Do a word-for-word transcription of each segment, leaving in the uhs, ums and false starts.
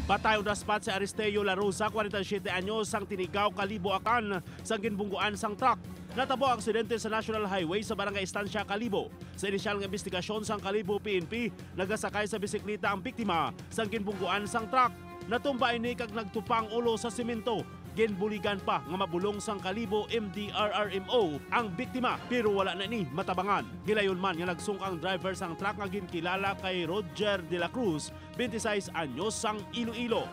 Patay on the spot si Aristeo La Rosa, kwarenta y siyete anyos, sang Tinigaw, Kalibo, Aklan, sang ginbungguan sang truck. Natabo ang aksidente sa National Highway sa Barangay Estancia, Kalibo. Sa inisyal nga imbestigasyon sang Kalibo P N P, nagasakay sa bisikleta ang biktima sang ginbungguan sang truck. Natumba ini kag nagtupa ang ulo sa semento. Ginbuligan pa nga mabulong sang Kalibo M D R R M O ang biktima, pero wala na ini matabangan. Gilayon man nga nagsungka ang driver sang truck nga ginkilala kay Roger de la Cruz, twenty-six anyos, sang Iloilo.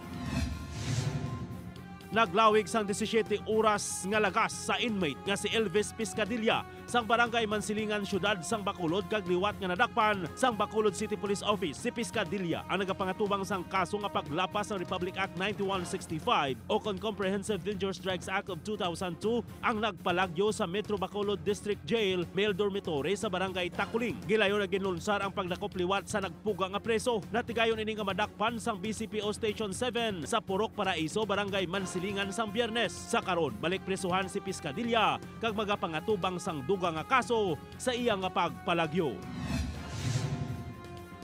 Naglawig sang disisiete oras nga lagas sa inmate nga si Elvis Piscadilla sang Barangay Mansilingan, Siyudad sang Bacolod, kag liwat nga nadakpan sang Bacolod City Police Office. Si Piscadilla ang nagapangatubang sang kaso nga paglapas sang Republic Act ninety-one sixty-five o kon Comprehensive Dangerous Drugs Act of two thousand two, ang nagpalagyo sa Metro Bacolod District Jail male dormitory sa Barangay Taculing. Gilayon nga ginlunsar ang pagdakop liwat sa nagpuga nga preso. Natigayon ini nga madakpan sang B C P O Station seven sa Purok Paraiso, Barangay Mansilingan, sang Biyernes. Sa karon, balik prisuhan si Piscadilla kag magapangatubang sang dugang nga kaso sa iya nga pagpalagyo.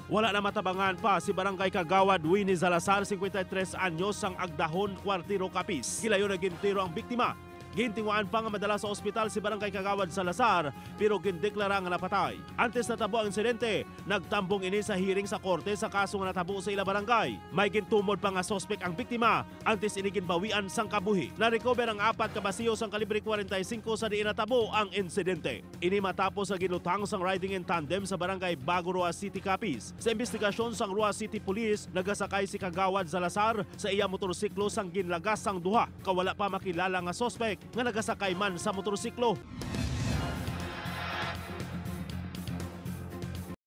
Wala na matabangan pa si Barangay Kagawad Winnie Salazar, cincuenta y tres anyos, sang Agdahon, Cuartero, Capiz. Gilayon nga gintiro ang biktima. Gintinguhaan pa nga madala sa ospital si Barangay Kagawad Salazar, pero gindeklara nga napatay. Antes natabo ang insidente, nagtambong ini sa hearing sa korte sa kaso nga natabo sa ila barangay. May gintumod pa nga suspek ang biktima, antes ini ginbawian sang kabuhi. Na-recover ang apat ka basiyo sang kalibre kwarenta y singko sa diin natabo ang insidente. Ini matapos sa ginlutang sang riding in tandem sa Barangay Bago, Roxas City, Capiz. Sa imbestigasyon sang Roxas City Police, nagasakay si Kagawad Salazar sa iya motorsiklo sang ginlagas sang duha ka wala pa makilala nga suspek nga nagasakay man sa motorsiklo.